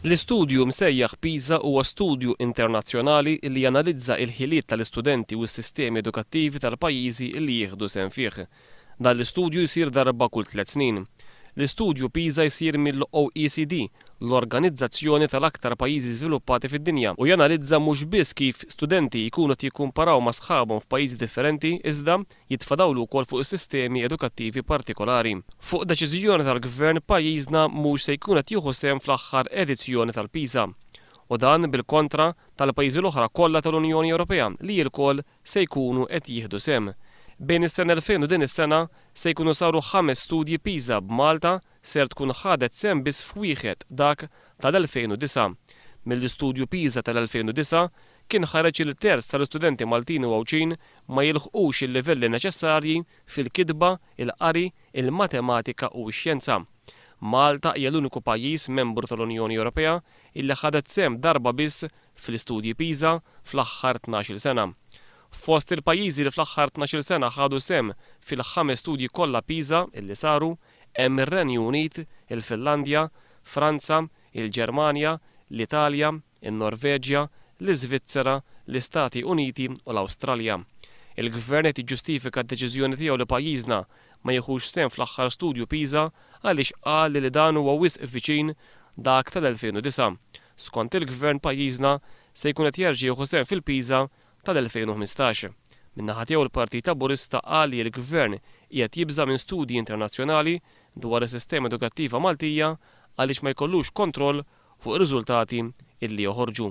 L-istudju msejjaħ PISA huwa studju internazzjonali li janalizza l-ħiliet tal-istudenti u s-sistemi edukattivi tal-pajjiżi li jieħdu sehem fih. Dan l-istudju jsir darba kull tlett snin. L-istudju PISA jsir mill-OECD, l-organizzazzjoni tal-aktar pajjiżi żviluppati fid-dinja, u janalizza mhux biss kif studenti jkunu qed jikkumparaw ma' sħabhom f'pajjiżi differenti iżda jitfa' dawl ukoll fuq is-sistemi edukattivi partikolari. Fuq deċiżjoni tal-Gvern pajjiżna mhux se jkun qed jieħu sehem fl-aħħar edizzjoni tal-PISA. U dan bil-kontra tal-pajjiżi l-oħra kollha tal-Unjoni Ewropea li lkoll se jkunu qed jieħdu sehem. Bejn is-sena 2000 u din is-sena se jkunu saru ħames studji PISA b'Malta ser tkun ħadet sehem biss f'wieħed, dak tal-2009. Mill-istudju PISA tal-2009 kien ħareġ li terz tal-istudenti Maltin u Għawdxin ma jilħqux il-livelli neċessarji fil-kitba, il-qari, il-matematika u x-xjenza. Malta hija l-uniku pajjiż membru tal-Unjoni Ewropea illi ħadet sehem darba biss fl-istudji PISA fl-aħħar 12-il sena. Fost il-pajjiżi li fl-aħħar 12-il sena ħadu sehem fil-ħames studji kollha PISA illi saru hemm ir-Renju Unit, il-Finlandja, Franza, il-Ġermanja, l-Italja, in-Norveġja, l-Iżvizzera, l-Istati Uniti u l-Awstralja. Il-Gvern qed jiġġustifika d-deċiżjoni tiegħu li pajjiżna ma jieħux sehem fl-aħħar studju PISA għaliex qal li dan huwa wisq viċin dak tal-2009. Skont il-Gvern pajjiżna se jkun qed jerġa' jieħu sehem fil-PISA tal-2015. Min-naħa tiegħu l-Partit Laburista qal li l-Gvern qiegħed jibża' minn studji internazzjonali dwar is-sistema edukattiva Maltija għaliex ma jkollux kontroll fuq ir-riżultati illi joħorġu.